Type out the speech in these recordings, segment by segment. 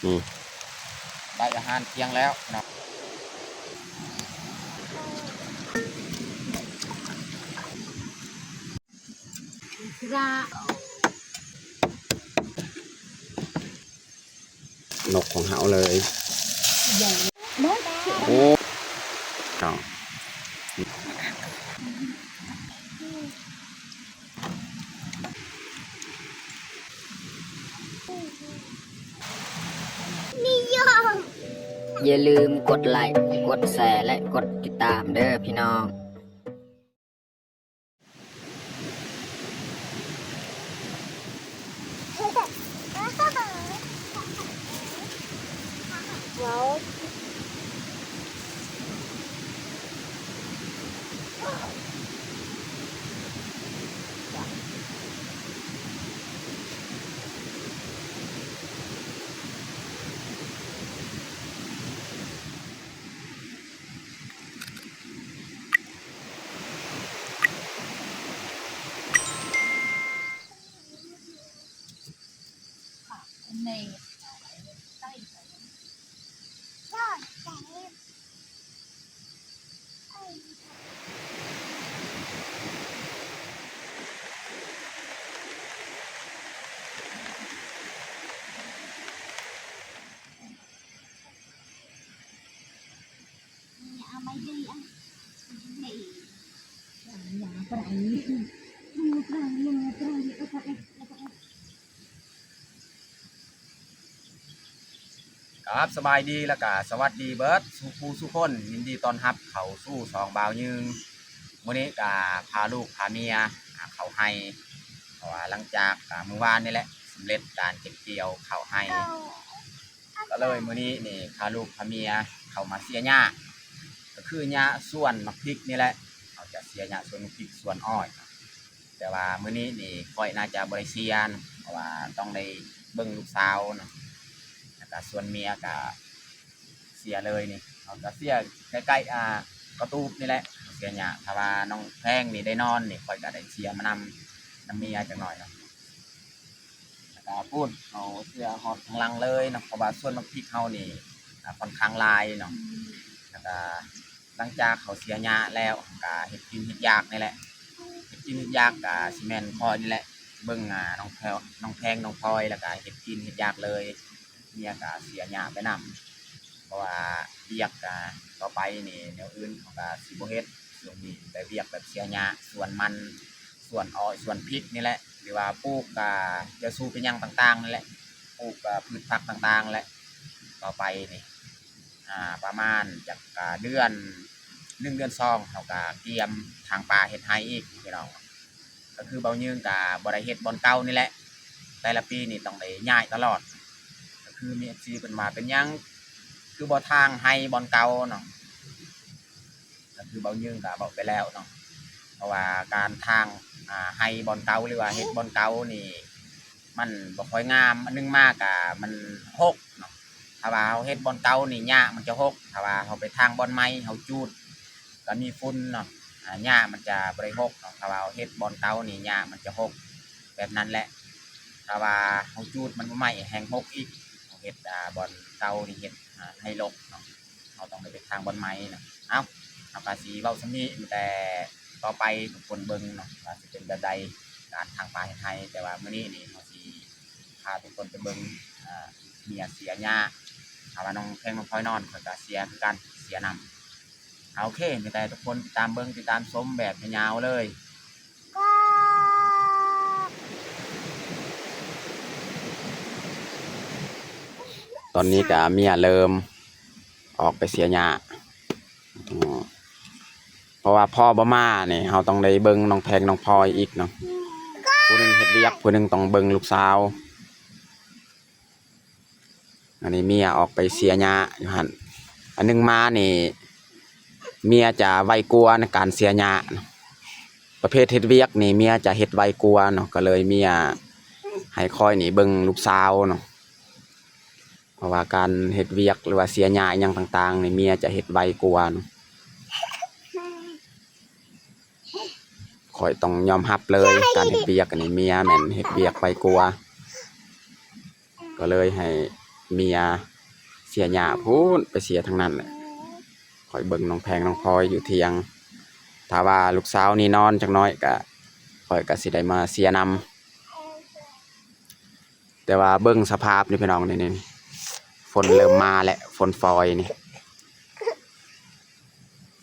ນີ້ ໄດ້ອາຫານທ່ຽງແລ້ວເນາະ. ນົກຂອງເຮົາເລີຍ. ໂອ້ ຢ່າລືມກົດໄລ້ ກົດແຊ ແລະ ກົດຕິດຕາມເດີພີ່ນ້ອງ. ຄັບ ສະບາຍດີ ແລ້ວກະສະຫວັດດີເບິດສູ່ຜູ້ສູ່ຄົນ. ຍິນດີຕ້ອນຮັບເຂົ້າສູ່ຊ່ອງບ່າວຍືງ. ມື້ນີ້ກະພາລູກພາເມຍ ອາ ເຂົ້າໄຮ່ ເພາະວ່າຫຼັງຈາກ ອາ ມື້ວານນີ້ແຫຼະ ສຳເລັດການເກັບກ່ຽວເຂົ້າໄຮ່ ກໍເລີຍມື້ນີ້ນີ້ພາລູກພາເມຍເຂົ້າມາເສຍຫຍ້າ ກໍຄືຫຍ້າສວນໝາກພິກນີ້ແຫຼະ. ເຮົາຈະເສຍຫຍ້າສວນໝາກພິກ ສວນອ້ອຍ ແຕ່ວ່າມື້ນີ້ນີ້ຂ້ອຍໜ້າຈະບໍ່ໄດ້ເສຍນະ ເພາະວ່າຕ້ອງໄດ້ເບິ່ງລູກສາວເນາະ ແລ້ວກະສ່ວນເມຍກະເສຍເລີຍນີ້. ເຮົາກະເສຍໃກ້ໆ ອາ ກະຕູບນີ້ແຫຼະ ເສຍຫຍ້າ. ຖ້າວ່ານ້ອງແພງນີ້ໄດ້ນອນນີ້ ຂ້ອຍກະໄດ້ເສຍມານຳ ນຳເມຍຈັກໜ້ອຍເນາະ. ແລ້ວກະພຸ້ນ ເຮົາເສຍຮອດຂ້າງຫຼັງເລີຍເນາະ ເພາະວ່າສວນໝາກພິກເຮົານີ້ ອາ ຂ້ອນຂ້າງຫຼາຍເນາະ. ແລ້ວກະ ຫຼັງຈາກເຮົາເສຍຫຍ້າແລ້ວ ກະເຮັດກິນເຮັດຢາກນີ້ແຫຼະ ເຮັດກິນເຮັດຢາກກະຊິແມ່ນຂ້ອຍນີ້ແຫຼະ ເບິ່ງ ອາ ນ້ອງແພວ ນ້ອງແພງ ນ້ອງພອຍ ແລ້ວກະເຮັດກິນເຮັດຢາກເລີຍ. ເມຍກະເສຍຫຍ້າໄປນຳ ເພາະວ່າວຽກ ອາ ຕໍ່ໄປນີ້ແນວອື່ນເຮົາກະຊິບໍ່ເຮັດ. ຊ່ວງນີ້ໄດ້ວຽກແບບເສຍຫຍ້າ ສວນມັນ ສວນອ້ອຍ ສວນພິກນີ້ແຫຼະ ຫຼືວ່າປູກ ອາ ເຈົ້າຊູ່ເປັນຫຍັງຕ່າງໆນີ້ແຫຼະ ປູກ ອາ ພືດຜັກຕ່າງໆແຫຼະ. ຕໍ່ໄປນີ້ ອາ ປະມານຈັກ ອາ ເດືອນໜຶ່ງເດືອນສອງ ເຮົາກະກຽມຖາງປ່າເຮັດໄຮ່ອີກພີ່ນ້ອງ. ກໍຄືບ່າວຍືງກະບໍ່ໄດ້ເຮັດບ່ອນເກົ່ານີ້ແຫຼະ ແຕ່ລະປີນີ້ຕ້ອງໄດ້ຍ້າຍຕະຫຼອດ. ກໍຄືມີເອັຟຊີເພິ່ນວ່າ ເປັນຫຍັງຄືບໍ່ຖາງໄຮ່ບ່ອນເກົ່າເນາະ ກໍຄືບ່າວຍືງກະເວົ້າໄປແລ້ວເນາະ ເພາະວ່າການຖາງ ອາ ໄຮ່ບ່ອນເກົ່າ ຫຼືວ່າເຮັດບ່ອນເກົ່ານີ້ ມັນບໍ່ຄ່ອຍງາມ. ອັນໜຶ່ງມາກະມັນຫົກເນາະ ຖ້າວ່າເຮົາເຮັດບ່ອນເກົ່ານີ້ຫຍ້າມັນຈະຫົກ. ຖ້າວ່າເຮົາໄປຖາງບ່ອນໃໝ່ ເຮົາຈູດ ກະມີຝຸ່ນເນາະ ອາ ຫຍ້າມັນຈະບໍ່ໄດ້ຫົກເນາະ. ຖ້າວ່າເຮົາເຮັດບ່ອນເກົ່ານີ້ຫຍ້າມັນຈະຫົກ ແບບນັ້ນແຫຼະ. ຖ້າວ່າເຮົາຈູດມັນບໍ່ໄໝ້ ແຮ່ງຫົກອີກ. ເຮົາເຮັດ ອາ ບ່ອນເກົ່ານີ້ເຮັດ ອາ ໃຫ້ລົກເນາະ ເຮົາຕ້ອງໄດ້ໄປຖາງບ່ອນໃໝ່ເນາະ. ເອົ້າ ເຮົາກະຊິເວົ້າສ່ຳນີ້ ແຕ່ຕໍ່ໄປທຸກຄົນເບິ່ງເນາະ ວ່າຊິເປັນແບບໃດ ການຖາງປ່າເຮັດໄຮ່. ແຕ່ວ່າມື້ນີ້ນີ້ເຮົາຊິພາທຸກຄົນໄປເບິ່ງ ອາ ເມຍເສຍຫຍ້າ. ຖ້າວ່ານ້ອງແພງ ນ້ອງພອຍນອນ ຂ້ອຍກະເສຍຄືກັນ ເສຍນຳ. ໂອເຄ ມີແຕ່ທຸກຄົນຕິດຕາມເບິ່ງ ຕິດຕາມຊົມແບບຍາວໆເລີຍ. ຕອນນີ້ກະເມຍເລີ່ມອອກໄປເສຍຫຍ້າ ອືມ ເພາະວ່າພໍ່ບໍ່ມານີ້ ເຮົາຕ້ອງໄດ້ເບິ່ງນ້ອງແພງ ນ້ອງພອຍອີກເນາະ ຜູ້ໜຶ່ງເຮັດວຽກ ຜູ້ໜຶ່ງຕ້ອງເບິ່ງລູກສາວ. ອັນນີ້ເມຍອອກໄປເສຍຫຍ້າຢູ່ຫັ້ນ. ອັນໜຶ່ງມານີ້ ເມຍຈະໄວກວ່າໃນການເສຍຫຍ້າ. ປະເພດເຮັດວຽກນີ້ ເມຍຈະເຮັດໄວກວ່າເນາະ ກໍເລີຍເມຍໃຫ້ຂ້ອຍນີ້ເບິ່ງລູກສາວເນາະ ເພາະວ່າການເຮັດວຽກ ຫຼືວ່າເສຍຫຍ້າອີ່ຫຍັງຕ່າງໆນີ້ ເມຍຈະເຮັດໄວກວ່າເນາະ. ຂ້ອຍຕ້ອງຍອມຮັບເລີຍ ການເຮັດວຽກອັນນີ້ ເມຍແມ່ນເຮັດວຽກໄວກວ່າ ກໍເລີຍໃຫ້ ເມຍເສຍຫຍ້າພຸ້ນ ໄປເສຍທາງນັ້ນແຫຼະ. ຂ້ອຍເບິ່ງນ້ອງແພງນ້ອງພອຍຢູ່ຖຽງ. ຖ້າວ່າລູກສາວນີ້ນອນຈັກໜ້ອຍກະ ຂ້ອຍກະຊິໄດ້ມາເສຍນຳ. ແຕ່ວ່າເບິ່ງສະພາບນີ້ພີ່ນ້ອງ ນີ້ ນີ້ ຝົນເລີ່ມມາແລ້ວ ຝົນຝອຍນີ້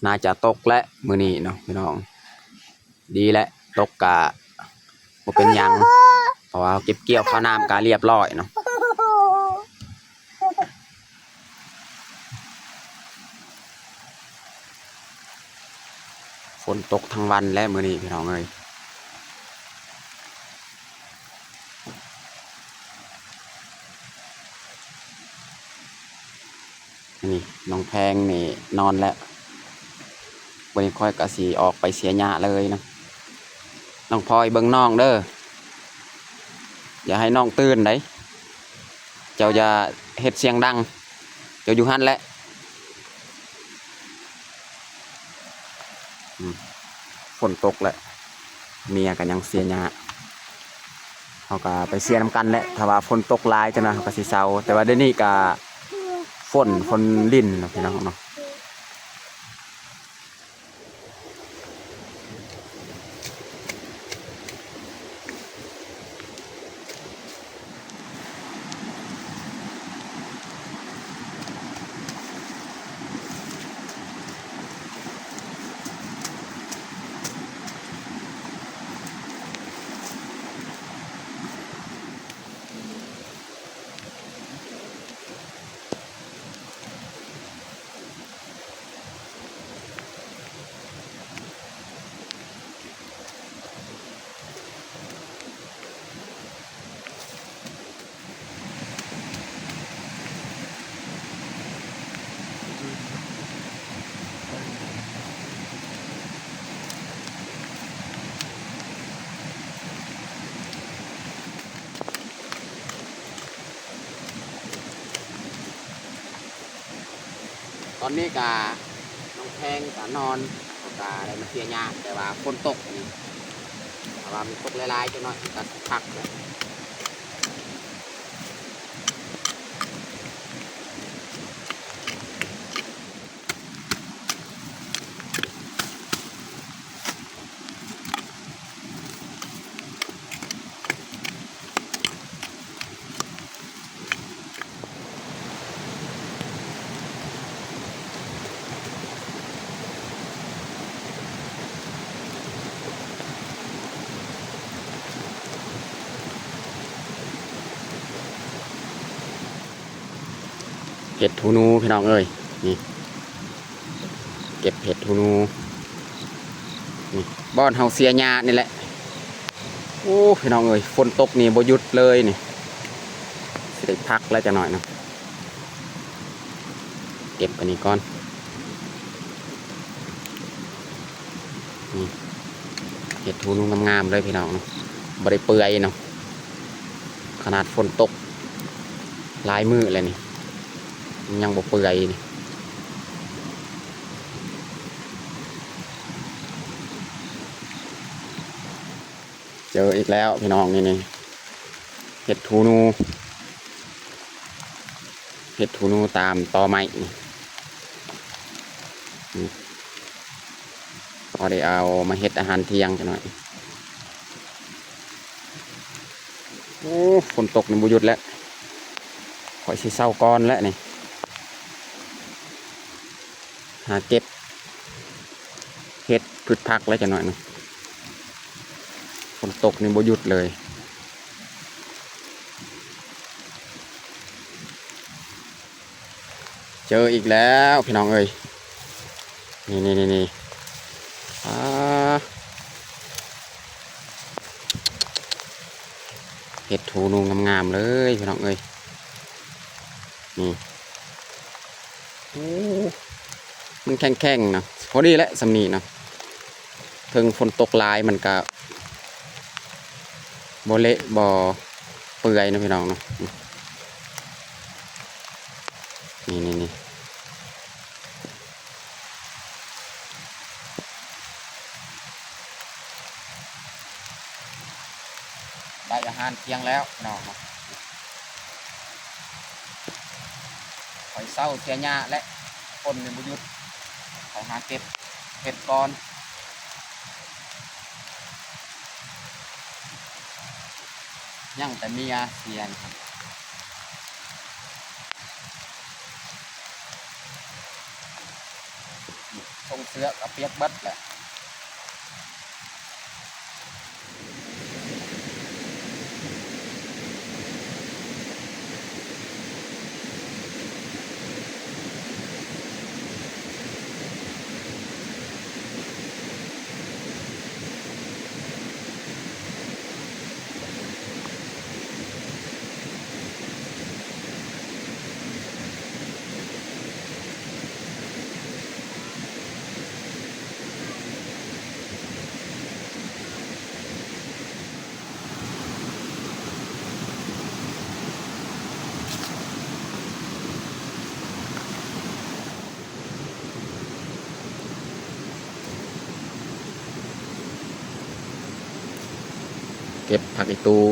ໜ້າຈະຕົກແລ້ວມື້ນີ້ເນາະພີ່ນ້ອງ. ດີແຫຼະ ຕົກກະບໍ່ເປັນຫຍັງ ເພາະວ່າເຮົາເກັບກ່ຽວເຂົ້ານ້ຳກະລຽບຮ້ອຍເນາະ. ຝົນຕົກທັງວັນແຫຼະມື້ນີ້ພີ່ນ້ອງເອີຍ. ນີ້ນ້ອງແພງນີ້ນອນແລ້ວ ບາດນີ້ຂ້ອຍກະຊິອອກໄປເສຍຫຍ້າເລີຍນະ. ນ້ອງພອຍເບິ່ງນ້ອງເດີ ຢ່າໃຫ້ນ້ອງຕື່ນໃດ. ເຈົ້າຢ່າເຮັດສຽງດັງ ເຈົ້າຢູ່ຫັ້ນແຫຼະ. ອືມ ຝົນຕົກແຫຼະ ເມຍກະຍັງເສຍຫຍ້າ. ເຮົາກະໄປເສຍນຳກັນແຫຼະ ຖ້າວ່າຝົນຕົກຫຼາຍຈັ່ງນັ້ນເຮົາກະຊິເຊົາ. ແຕ່ວ່າດຽວນີ້ກະຝົນ ຝົນລິນເນາະພີ່ນ້ອງເນາະ. ຕອນນີ້ກະນ້ອງແພງກະນອນ ເຂົາກະໄດ້ມາເສຍຫຍ້າ ແຕ່ວ່າຝົນຕົກນີ້ ຖ້າວ່າມັນຕົກຫຼາຍໆຈັກໜ້ອຍກະຄັກແຫຼະ. ເຫັດຫູໜູພີ່ນ້ອງເອີຍ ນີ້ ເກັບເຫັດຫູໜູ ນີ້ ບ່ອນເຮົາເສຍຫຍ້ານີ້ແຫຼະ. ໂອ້ ພີ່ນ້ອງເອີຍ ຝົນຕົກນີ້ບໍ່ຢຸດເລີຍນີ້ ຊິໄດ້ພັກແລ້ວຈັກໜ້ອຍນະ. ເກັບອັນນີ້ກ່ອນ ນີ້ ເຫັດຫູໜູງາມໆເລີຍພີ່ນ້ອງເນາະ ບໍ່ໄດ້ເປື່ອຍເນາະ. ຂະໜາດຝົນຕົກຫຼາຍມື້ແລ້ວນີ້ ມັນຍັງບໍ່ເປື່ອຍນີ້. ເຈີອີກແລ້ວພີ່ນ້ອງ ນີ້ ນີ້ ເຫັດຫູໜູ ເຫັດຫູໜູຕາມຕໍໄມ້ນີ້ ນີ້ ພໍໄດ້ເອົາມາເຮັດອາຫານທ່ຽງຈັກໜ້ອຍ. ໂອ້ ຝົນຕົກນີ້ບໍ່ຢຸດແລ້ວ ຂ້ອຍຊິເຊົາກ່ອນແລ້ວນີ້ ຫາເກັບເຫັດພືດຜັກແລ້ວຈັກໜ້ອຍນະ. ຝົນຕົກນີ້ບໍ່ຢຸດເລີຍ. ເຈີອີກແລ້ວພີ່ນ້ອງເອີຍ ນີ້ໆໆ ອາ ເຫັດຫູໜູງາມໆເລີຍພີ່ນ້ອງເອີຍ ນີ້. ໂອ້ ມັນແຂງໆນະ ພໍດີແຫຼະສ່ຳນີ້ນະ ເຖິງຝົນຕົກຫຼາຍມັນກະບໍ່ເລະບໍ່ເປື່ອຍເນາະພີ່ນ້ອງເນາະ. ນີ້ໆໆ ໄດ້ອາຫານທ່ຽງແລ້ວພີ່ນ້ອງເນາະ. ເຊົາເສຍຫຍ້າແຫຼະ ຝົນນີ້ບໍ່ຢຸດ ໄປຫາເກັບເຫັດກ່ອນ ຍັງແຕ່ເມຍເສຍ ສົ່ງເສື້ອກໍປຽກເບິດແຫຼະ. ເກັບຜັກອີ່ຕູ່.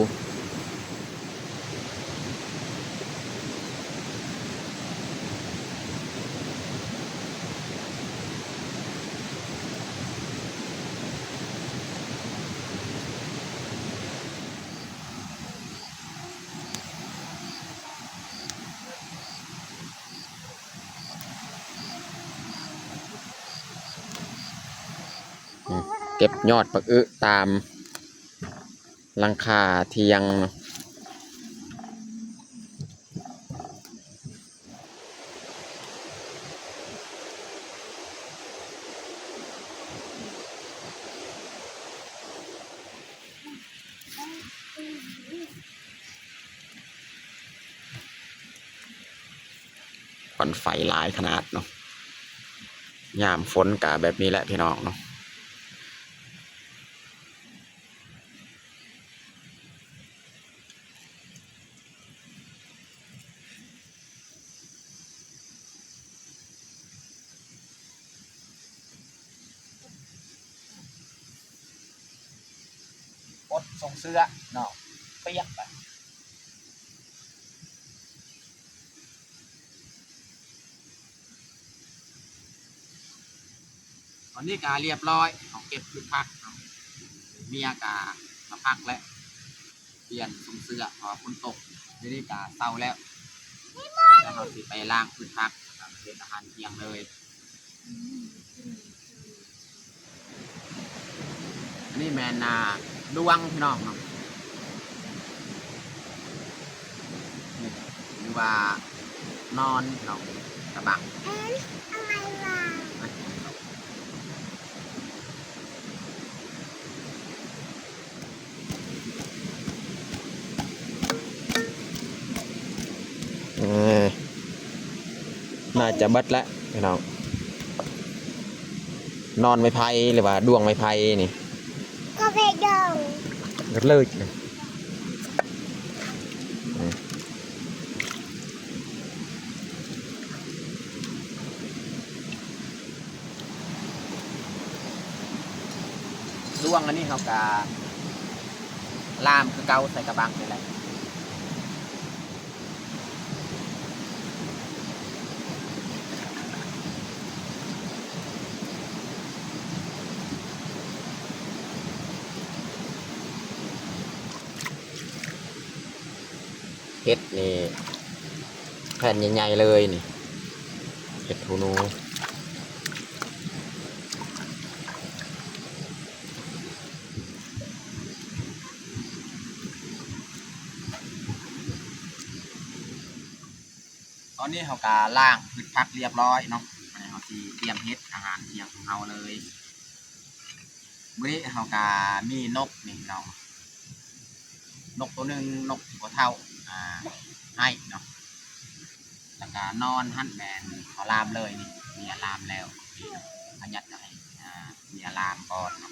ເກັບຍອດບັກອຶຕາມຫຼັງຄາທຽງ. ຄວັນໄຟຫຼາຍຂະໜາດເນາະ ຍາມຝົນກະແບບນີ້ແຫຼະພີ່ນ້ອງເນາະ. ກົດສົ່ງເສື້ອເນາະ ປຽກໄປ. ຕອນນີ້ກະລຽບຮ້ອຍ ເຮົາເກັບພືດຜັກເນາະ ເມຍກະມາພັກແລ້ວ ປ່ຽນສົ່ງເສື້ອ ເພາະວ່າຝົນຕົກ. ດຽວນີ້ກະເຊົ້າແລ້ວ ແລ້ວເຮົາຊິໄປລ້າງພືດຜັກ ແລ້ວກະເຮັດອາຫານທ່ຽງເລີຍ. ອັນນີ້ແມ່ນ ອ່າ ດວງພີ່ນ້ອງເນາະ ນີ້ ຫຼືວ່ານອນເນາະ ກະບັງ. ເອີ ໜ້າຈະເບິດແລ້ວພີ່ນ້ອງ ນອນໄມ້ໄຜ່ ຫຼືວ່າດວງໄມ້ໄຜ່ນີ້ ກໍເປັນດອງ ເບິດເລີຍ. ດວງອັນນີ້ເຮົາກະລາມຄືເກົ່າ ໃສ່ກະບັງນີ້ແຫຼະ. ເຫັດນີ້ແຜ່ນໃຫຍ່ໆເລີຍນີ້ ເຫັດຫູໜູ. ຕອນນີ້ເຮົາກະລ້າງພືດຜັກລຽບຮ້ອຍເນາະ ອັນນີ້ເຮົາຊິຕຽມເຮັດອາຫານທ່ຽງຂອງເຮົາເລີຍ. ມື້ນີ້ເຮົາກະມີນົກນີ້ເນາະ ນົກໂຕໜຶ່ງ ນົກທີ່ພໍ່ເຖົ້າ ອ່າ ໃຫ້ເນາະ ແລ້ວກະນອນຫັ້ນແມ່ນເຂົາລາມເລີຍນີ້ ເມຍລາມແລ້ວ ເຮົາຍັດໃຫ້ ອ່າ ເມຍລາມກ່ອນເນາະ.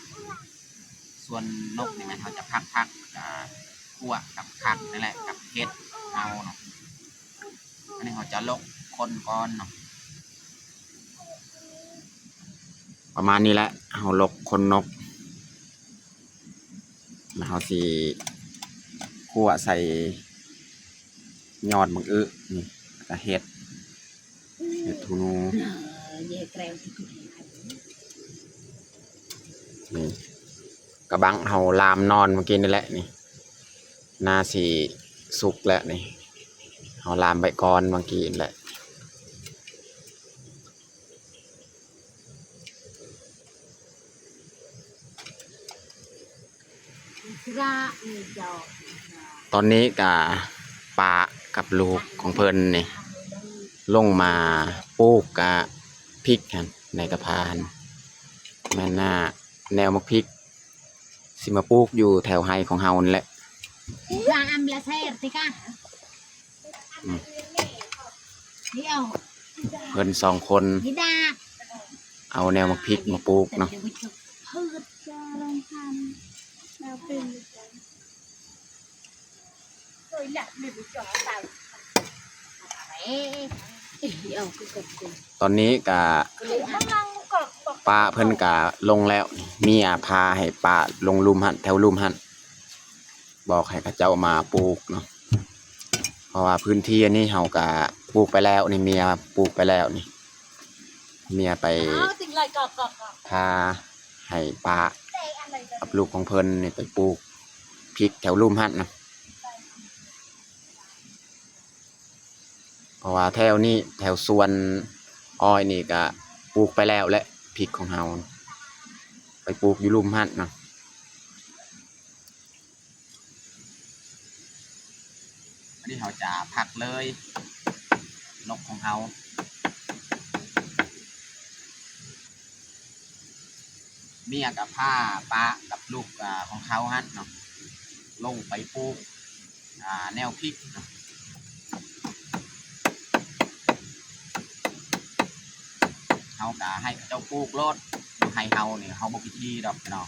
ສ່ວນນົກນີ້ແມ່ນເຮົາຈະພັກໆ ອ່າ ຂົ້ວກັບຜັກນີ້ແຫຼະ ກັບເຫັດເຮົາເນາະ. ອັນນີ້ເຮົາຈະລົກຄົນກ່ອນເນາະ ປະມານນີ້ແຫຼະ ເຮົາລົກຄົນນົກ ແລ້ວເຮົາຊິຂົ້ວໃສ່ຍອດບັກອຶນີ້ ແລ້ວກະເຫັດ ໜູ ເອີ ເຢແກຣວ ນີ້ ກະບັງເຮົາລາມນອນເມື່ອກີ້ນີ້ແຫຼະນີ້ ໜ້າຊິສຸກແລ້ວນີ້ ເຮົາລາມໄວ້ກ່ອນເມື່ອກີ້ນີ້ແຫຼະ. ຕອນນີ້ກະປ້າກັບລູກຂອງເພິ່ນນີ້ ລົງມາປູກກະພິກຫັ້ນ ໃນກະພາຫັ້ນ ແມ່ນນະ ແນວໝາກພິກ ຊິມາປູກຢູ່ແຖວໄຮ່ຂອງເຮົານີ້ແຫຼະ. ອືມ ເພິ່ນສອງຄົນເອົາແນວໝາກພິກມາປູກເນາະ. ຕອນນີ້ກະ ປ້າເພິ່ນກະລົງແລ້ວ ເມຍພາໃຫ້ປ້າລົງລຸ່ມຫັ້ນ ແຖວລຸ່ມຫັ້ນ ບອກໃຫ້ເຂົາເຈົ້າມາປູກເນາະ ເພາະວ່າພື້ນທີ່ອັນນີ້ເຮົາກະປູກໄປແລ້ວນີ້ ເມຍປູກໄປແລ້ວນີ້ ເມຍໄປພາໃຫ້ປ້າກັບລູກຂອງເພິ່ນນີ້ໄປປູກພິກແຖວລຸ່ມຫັ້ນນະ. ເພາະວ່າແຖວນີ້ ແຖວສວນອ້ອຍນີ້ກະປູກໄປແລ້ວແຫຼະ ພິກຂອງເຮົາ ໄປປູກຢູ່ລຸ່ມຫັ້ນນະ. ອັນນີ້ເຮົາຈະພັກເລີຍ ນົກຂອງເຮົາ. ເມຍກະພາປ້າກັບລູກ ອາ ຂອງເຂົາຫັ້ນເນາະ ລົງໄປປູກ ອາ ແນວພິກເນາະ. ເຮົາກະໃຫ້ເຂົາເຈົ້າປູກໂລດ ຢູ່ໄຮ່ເຮົານີ້ ເຮົາບໍ່ຂີ້ຖີ່ດອກພີ່ນ້ອງ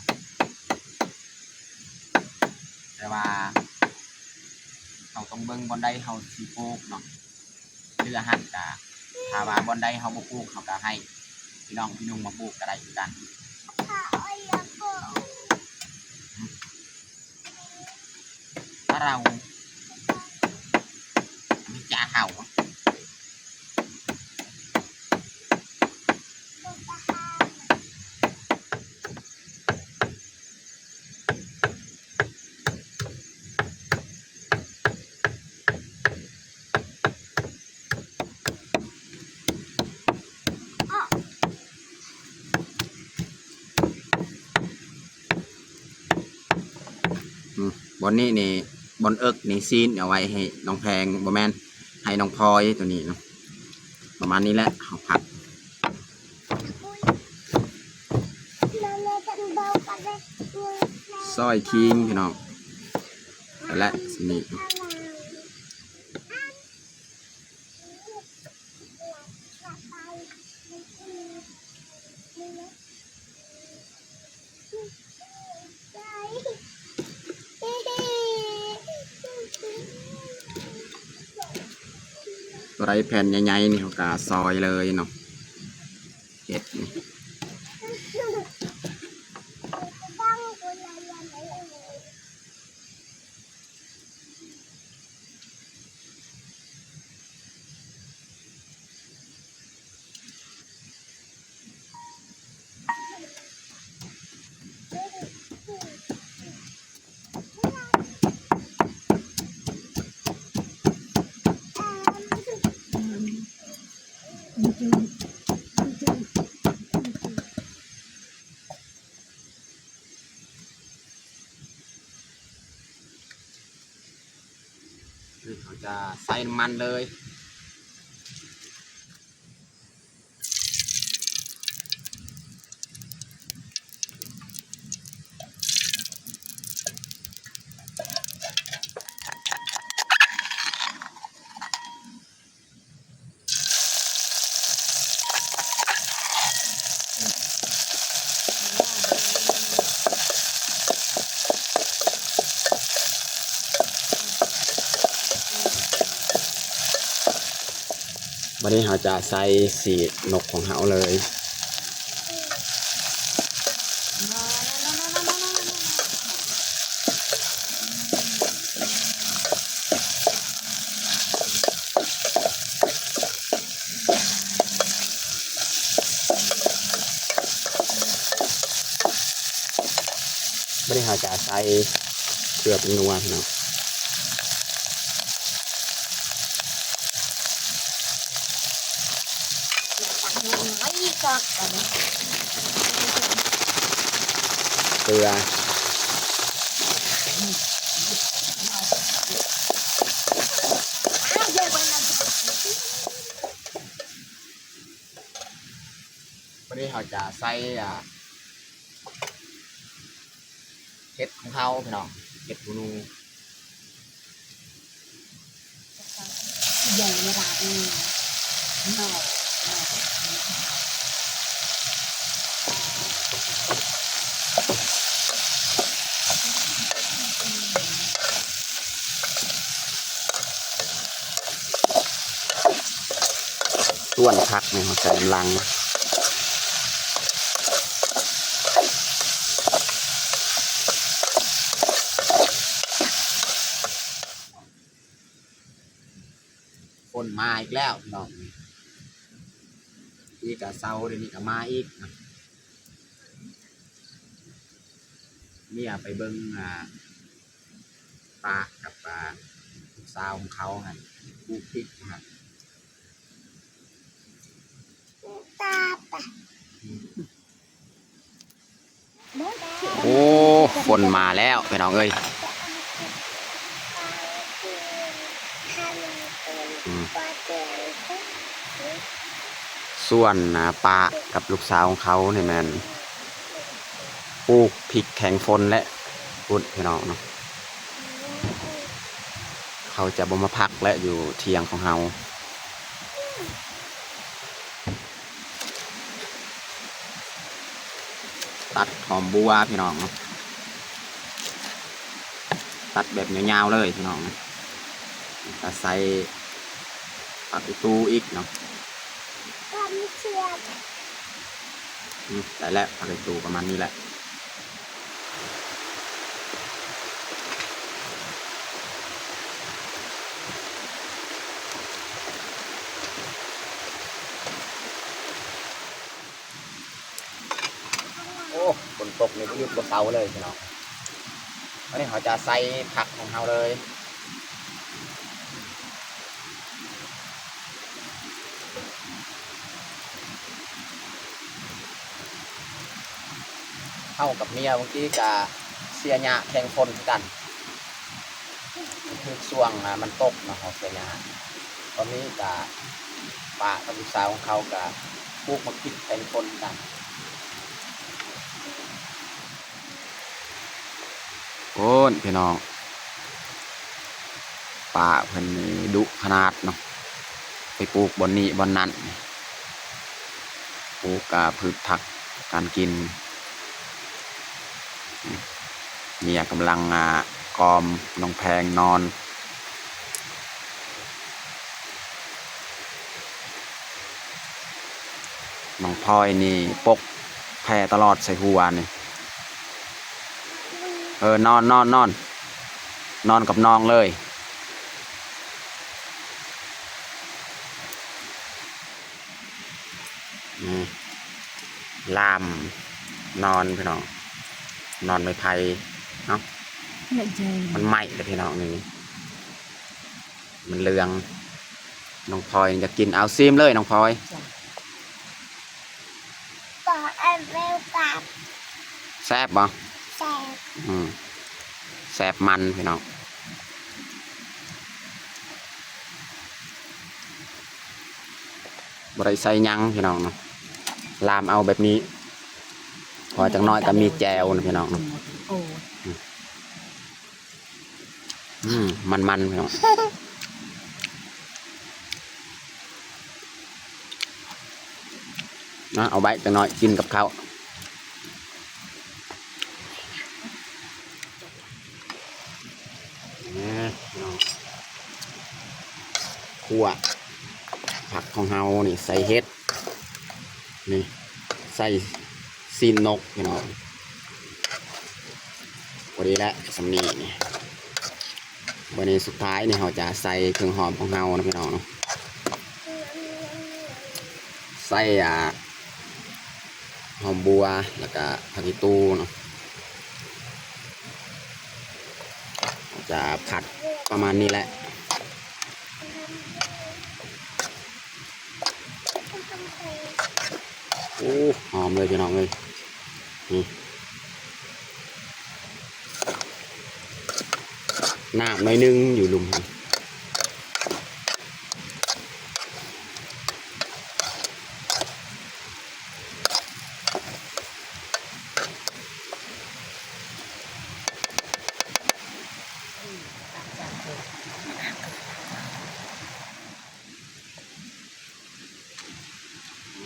ແຕ່ວ່າເຮົາຕ້ອງເບິ່ງບ່ອນໃດເຮົາຊິປູກເນາະ. ເຫຼືອຫັ້ນກະ ຖ້າວ່າບ່ອນໃດເຮົາບໍ່ປູກ ເຮົາກະໃຫ້ພີ່ນ້ອງພີ່ນຸ່ງມາປູກກະໄດ້ຄືກັນ. ປາເຮົາ ມີຈາເຮົາ. ອືມ ບ່ອນນີ້ນີ້ ບ່ອນເອິກນີ້ຊີ້ນເອົາໄວ້ໃຫ້ນ້ອງແພງ ບໍ່ແມ່ນ ໃຫ້ນ້ອງພອຍ ໂຕນີ້ເນາະ. ປະມານນີ້ແຫຼະ ເຮົາພັກ ຊອຍຄີງພີ່ນ້ອງ ແລະ ນີ້ ຕົວໃດແຜ່ນໃຫຍ່ໆນີ້ ເຮົາກະຊອຍເລີຍເນາະ ເຮັດນີ້. ນີ້ເຮົາຈະໃສ່ນ້ຳມັນເລີຍ. ບາດນີ້ເຮົາຈະໃສ່ສີກນົກຂອງເຮົາເລີຍ. ເ ບັດນີ້ເຮົາຈະໃສ່ເກືອແປ້ງນົວພີ່ນ້ອງ. ເກືອ ວັນນີ້ເຮົາຈະໃສ່ ອ່າ ເຫັດຂອງເຮົາພີ່ນ້ອງ ເຫັດຫູໜູ. ສ່ວນຜັກນີ້ເຮົາໃສ່ນຳຫຼັງ. ຝົນມາອີກແລ້ວພີ່ນ້ອງ. ອີກກະເຊົາ ດຽວນີ້ກະມາອີກນະ. ເມຍໄປເບິ່ງ ອ່າ ປ້າກັບ ອ່າ ລູກສາວຂອງເຂົາຫັ້ນ ປູກພິກຫັ້ນ. ໂອ້ ຝົນມາແລ້ວພີ່ນ້ອງເອີຍ. ອືມ ສ່ວນ ອ່າ ປ້າກັບລູກສາວຂອງເຂົານີ້ແມ່ນປູກພິກແຂ່ງຝົນແຫຼະພຸ້ນພີ່ນ້ອງເນາະ. ເຂົາຈະບໍ່ມາພັກແຫຼະຢູ່ຖຽງຂອງເຮົາ. ຕັດຫອມບົວພີ່ນ້ອງ ຕັດແບບຍາວໆເລີຍພີ່ນ້ອງ. ກະໃສ່ຜັກອີ່ຕູອີກເນາະ. ອືມ ໄດ້ແລ້ວ ຜັກອີ່ຕູປະມານນີ້ແຫຼະ. ໂອ້ ຝົນຕົກນີ້ບໍ່ຢຸດບໍ່ເຊົາເລີຍພີ່ນ້ອງ. ອັນນີ້ເຮົາຈະໃສ່ຜັກຂອງເຮົາເລີຍ. ເຮົາກັບເມຍບາງທີກະເສຍຫຍ້າແຂ່ງຝົນຄືກັນ. ຄືຊ່ວງ ອ່າ ມັນຕົກເນາະ ເຮົາເສຍຫຍ້າ. ຕອນນີ້ກະປ້າກັບລູກສາວຂອງເຂົາກະປູກໝາກພິກແຂ່ງຝົນຄືກັນ. ໂອ້ນ ພີ່ນ້ອງ ປ້າເພິ່ນນີ້ດຸຂະໜາດເນາະ ໄປປູກບ່ອນນີ້ບ່ອນນັ້ນ ປູກ ອ່າ ພືດຜັກການກິນ. ເມຍກຳລັງ ອ່າ ກອມນ້ອງແພງນອນ. ນ້ອງພອຍນີ້ປົກແພຕະຫຼອດໃສ່ຫົວນີ້. ເອີ ນອນ ນອນ ນອນ ນອນກັບນ້ອງເລີຍ. ນີ້ ລາມນອນພີ່ນ້ອງ ນອນໄມ້ໄຜ່ເນາະ. ມັນໄໝ້ແລ້ວພີ່ນ້ອງ ນີ້ ມັນເຫຼືອງ. ນ້ອງພອຍຢາກກິນ ເອົາ ຊີມເລີຍນ້ອງພອຍ. ແຊບບໍ່? ແຊບ. ອືມ ແຊບມັນພີ່ນ້ອງ. ບໍ່ໄດ້ໃສ່ຫຍັງພີ່ນ້ອງເນາະ ລາມເອົາແບບນີ້ ເພາະວ່າຈັກໜ້ອຍກໍມີແຈ່ວນະພີ່ນ້ອງເນາະ. ໂອ້ ອືມ ມັນໆ ພີ່ນ້ອງ. ນະ ເອົາໄວ້ຈັກໜ້ອຍກິນກັບເຂົ້າ. ນີ້ພີ່ນ້ອງ ຂົ້ວຜັກຂອງເຮົານີ້ ໃສ່ເຫັດ ນີ້ ໃສ່ຊີ້ນນົກພີ່ນ້ອງ. ພໍດີແລ້ວ ສ່ຳນີ້ນີ້. ບັດນີ້ສຸດທ້າຍນີ້ ເຮົາຈະໃສ່ເຄື່ອງຫອມຂອງເຮົານະພີ່ນ້ອງເນາະ ໃສ່ ອ່າ ຫອມບົວ ແລ້ວກະຜັກອີ່ຕູເນາະ. ຈະຜັດປະມານນີ້ແຫຼະ. ໂອ້ ຫອມເລີຍພີ່ນ້ອງເອີຍ. ນີ້ ນ້ຳໜ້ອຍໜຶ່ງຢູ່ລຸ່ມຫັ້ນ.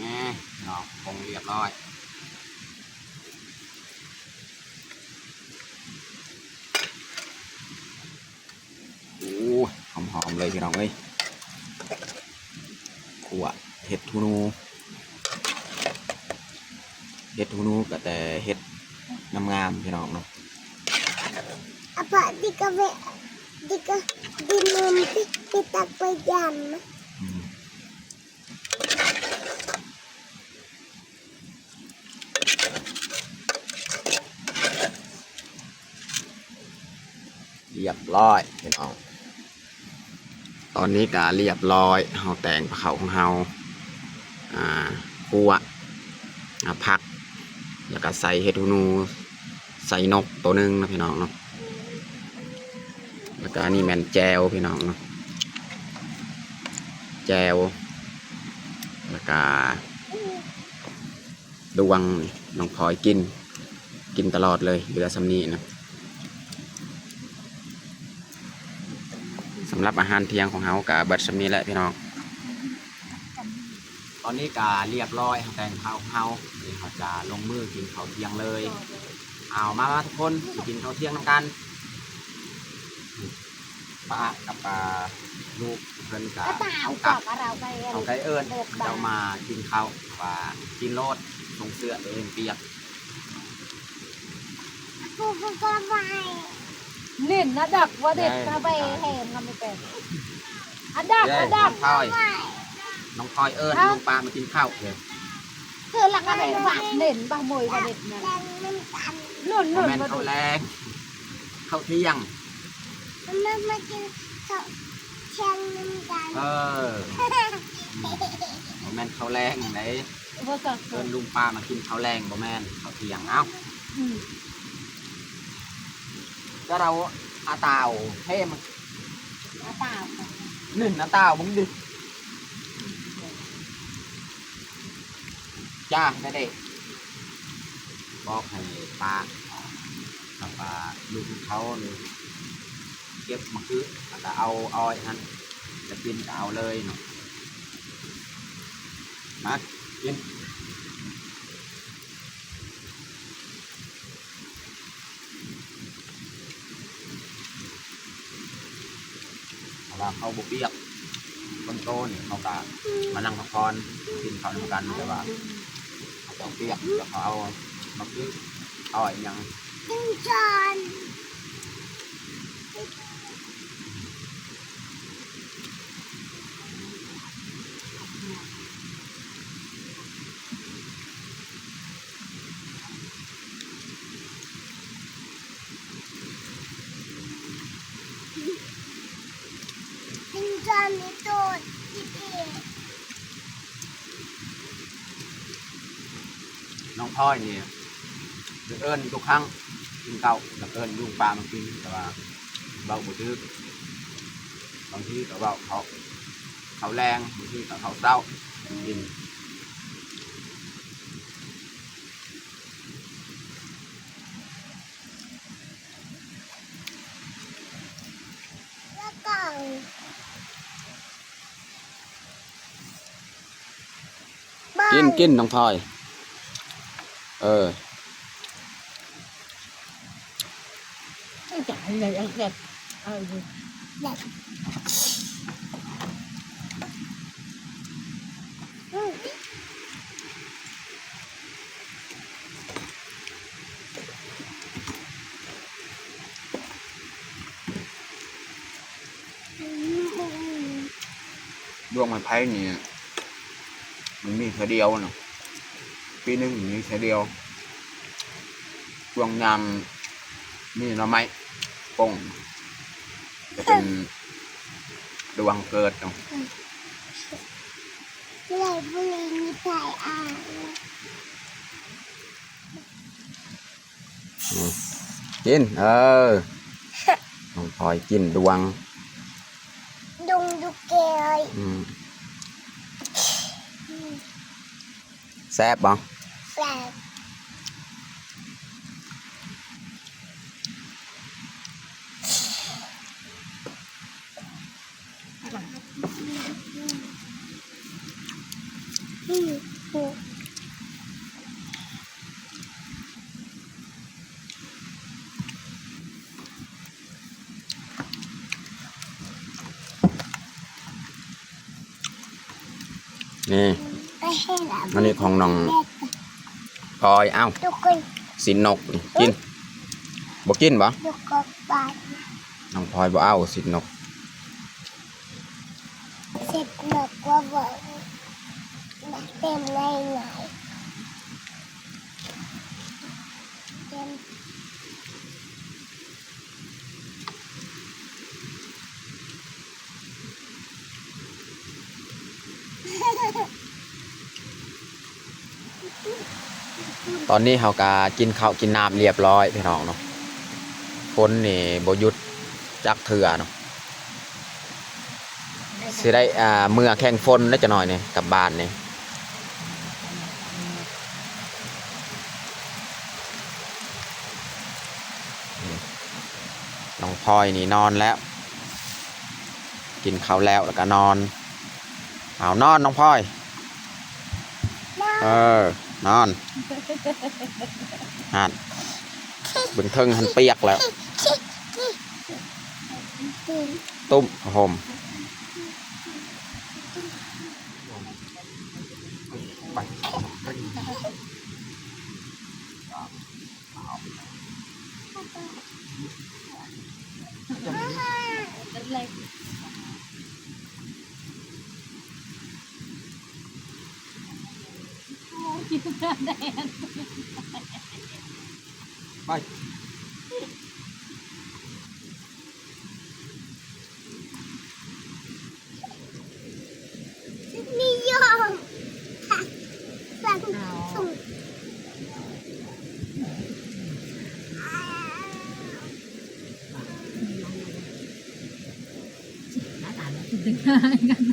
ນີ້ເນາະ ປົງຮຽບຮ້ອຍ. ໂອ້ຍ ຫອມໆ ເລີຍພີ່ນ້ອງເອີຍ. ຂົ້ວເຫັດຫູໜູ ເຫັດຫູໜູກໍແຕ່ເຫັດງາມໆ ພີ່ນ້ອງເນາະ. ອາປະ ດິກະເວ ດິກະ ດິນນວນ ປິ ປິດຕັກໄປຢາມ. ອືມ. ຮຽບຮ້ອຍພີ່ນ້ອງ. ຕອນນີ້ກະຮຽບຮ້ອຍ ເຮົາແຕງເຂົ້າຂອງເຮົາ ອ່າ ຂົ້ວ ອ່າ ຜັກ ແລ້ວກະໃສ່ເຫັດຫູໜູ ໃສ່ນົກໂຕໜຶ່ງເນາະພີ່ນ້ອງເນາະ. ແລ້ວກະອັນນີ້ແມ່ນແຈ່ວພີ່ນ້ອງເນາະ ແຈ່ວ ແລ້ວກະ ດວງນີ້ນ້ອງພອຍກິນ ກິນຕະຫຼອດເລີຍ ເຫຼືອສ່ຳນີ້ນະ. ສຳລັບອາຫານທ່ຽງຂອງເຮົາກະເບິດສ່ຳນີ້ແຫຼະພີ່ນ້ອງ. ຕອນນີ້ກະຮຽບຮ້ອຍ ເຮົາແຕ່ງເຂົ້າເຮົາ ດຽວເຮົາຈະລົງມືກິນເຂົ້າທ່ຽງເລີຍ. ເອົາ ມາ ມາທຸກຄົນ ມາກິນເຂົ້າທ່ຽງນຳກັນ. ປ້າກັບ ອ່າ ລູກເພິ່ນກະ ເອົາກັບ ເອົາໄກ່ເອີ້ນເຈົ້າມາກິນເຂົ້າ ວ່າກິນໂລດ ສົ່ງເສື້ອໂຕເອງປຽກ. ເນັ້ນນະດັກວ່າເດັດ ໄປແຮງນຳໄປແປນ ອາດັກ ອາດັກ ນ້ອງພອຍ ນ້ອງພອຍເອີ້ນລຸງປ້າມາກິນເຂົ້າເດີ. ເທື່ອລະກະໄດ້ວ່າເນັ້ນບໍ່ໂມຍວ່າເດັດນັ້ນ ລຸ້ນ ລຸ້ນ ບໍ່ແມ່ນເຂົ້າແລງ ເຂົ້າທ່ຽງ ມາ ມາກິນເຂົ້າທ່ຽງນຳກັນ. ເອີ ບໍ່ແມ່ນເຂົ້າແລງໃດ ເອີ້ນລຸງປ້າມາກິນເຂົ້າແລງ ບໍ່ແມ່ນເຂົ້າທ່ຽງ. ເອົ້າ ອືມ ຈະເອົາອາຕາວເພມ ອາຕາວ ນີ້ອາຕາວເບິ່ງດິ. ຈ້າ ໄດ້ເດ້ ບອກໃຫ້ປ້າກັບ ອ່າ ລູກເຂົານີ້ ເກັບມາຄື ແລ້ວກະເອົາອ້ອຍຫັ້ນ ຈະກິນກະເອົາເລີຍເນາະ. ມາກິນ. ເພາະວ່າເຂົາບໍ່ປຽກ ຄົນໂຕນີ້ເຂົາກະມານັ່ງພັກຜ່ອນ ກິນເຂົ້ານຳກັນ ແຕ່ວ່າເຂົາເຈົ້າປຽກ ແລ້ວເຂົາເອົາມາຄື ເອົາອີ່ຫຍັງ ນ້ອງພອຍນີ້ ຈະເອີ້ນທຸກຄັ້ງກິນເຂົ້າ ຈະເອີ້ນລຸງປ້າມາກິນ ແຕ່ວ່າເວົ້າບໍ່ຖືກ ບາງທີກະເວົ້າເຂົ້າ ເຂົ້າແລງ ບາງທີກະເຂົ້າເຊົ້າກິນ. ກິນ ກິນ ນ້ອງພອຍ ເອີ. ດວງໄມ້ໄຜ່ນີ້ ມັນມີເທື່ອດຽວເນາະ ປີໜຶ່ງມີເທື່ອດຽວ ຊ່ວງຍາມມີໜໍ່ໄມ້ປົ່ງ ເປັນດວງເກີດເນາະ. ອືມ ເລີຍບໍ່ໄດ້ມີໃຜອ່ານ. ອືມ ກິນ ເອີ ນ້ອງພອຍກິນດວງ ດວງຢູ່ແກ້ວ. ອືມ ອືມ ແຊບບໍ່? ແຊບ. ນີ້ ອັນນີ້ຂອງນ້ອງພອຍ. ເອົ້າ ຊີ້ນນົກນີ້ກິນ ບໍ່ກິນບໍ່? ນ້ອງພອຍບໍ່ເອົາຊີ້ນນົກ. ເສັດແລ້ວກໍບອກ ເຕັມໄດ້ຫຼາຍ. ຕອນນີ້ເຮົາກະກິນເຂົ້າກິນນ້ຳລຽບລ້ອຍພີ່ນ້ອງເນາະ. ຝົນນີ້ບໍ່ຢຸດຈັກເທື່ອເນາະ. ຊິໄດ້ ອ່າ ເມືອແຂ່ງຝົນແລ້ວຈັກໜ້ອຍນີ້ ກັບບ້ານນີ້. ນ້ອງພອຍນີ້ນອນແລ້ວ ກິນເຂົ້າແລ້ວ ແລ້ວກະນອນ. ເອົາ ນອນນ້ອງພອຍ. ເອີ ນອນ. ຫັ້ນ ເບິ່ງເທິງຫັ້ນປຽກແລ້ວ ຕຸ້ມຜ້າຫົ່ມ. ໄປ ນິຍົມ ສັ່ງ ເອົາ ສົ່ງ ໜ້າຕາເປັນຈັ່ງໃດກັນ.